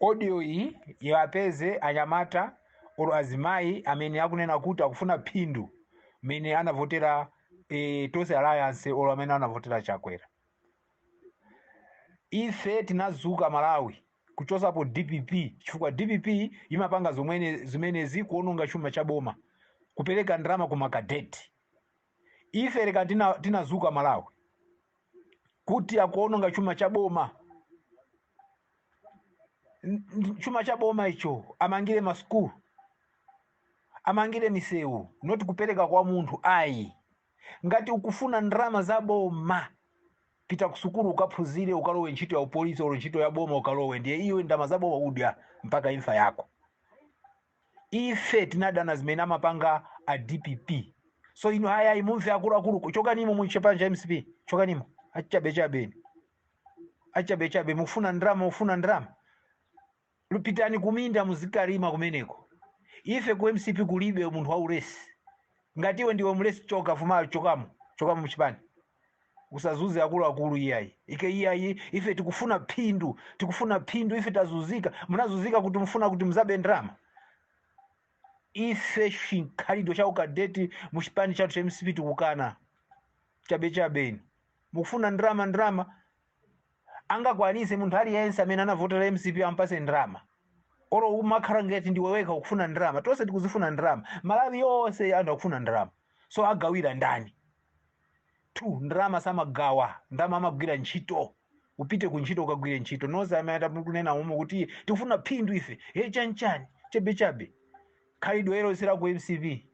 Audio iyi iwapeze anyamata olo azimayi amene akunena kuti akufuna phindu mmene anavotera Tonse Alliance olo amene anavotera Chakwera. Ife tinazuka Malawi kuchosapo DPP chifukwa DPP imapanga zomwene zimenezi, kuononga chuma cha boma, kupereka ndalama ku makadeti. Ife leka tinazuka Malawi kuti akuononga chuma cha boma. Chuma cha boma icho amangire masukulu, amangire misewu, not kupereka kwa munthu ayi. Ngati ukufuna ndalama za boma, pita kusukulu ukaphunzire, ukalowe ntchito ya upolisi olo ntchito ya boma ukalowe, ndiye iwe ndalama za boma udya mpaka imfa yako. Ife tinadana zimene amapanga a DPP. So inu hayayi, mumve akuluakulu, chokanimo muchipani cha MCP, chokanimo achabechabe, achabechabe. Mufuna ndalama, mufuna ndalama, lupitani kuminda muzikalima kumeneko. Ife ku MCP kulibe munthu waulesi. Ngati iwe ndiwe mulesi, choka, fuma, chokamo, chokamo muchipani, usazuze akuluakulu. Iyayi, ike iyayi, ife tikufuna phindu, tikufuna phindu, ife tazuzika. Munazuzika kuti mufuna kuti muzabe ndalama. Ife chinkhalidwe cha ukadeti muchipani chathu cha MCP tikukana. Chabechabe inu mukufuna ndalama, ndalama angakwanise munthu aliyense amene anavotera MCP ampase ndalama, olo umakhala ngati ndiwe wekha ukufuna ndalama. Tonse tikuzifuna ndalama, Malawi yonse anthu akufuna ndalama. So agawira ndani? Two, ndalama samagawa, ndalama amagwira ntchito. Upite ku ntchito ukagwire ntchito. Nonse amene atakunena umo kuti tikufuna phindu ife, he, chanchani, chabechabe. Khalidwe ilo sila ku MCP.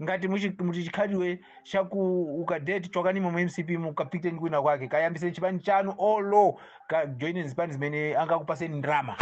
Ngati muchi chikhalidwe chaku ukadeti, chokanimo mu MCP, mukapite kwina kwake, kayambise chipani chanu olo ka joine zipani zimene angakupaseni ndalama.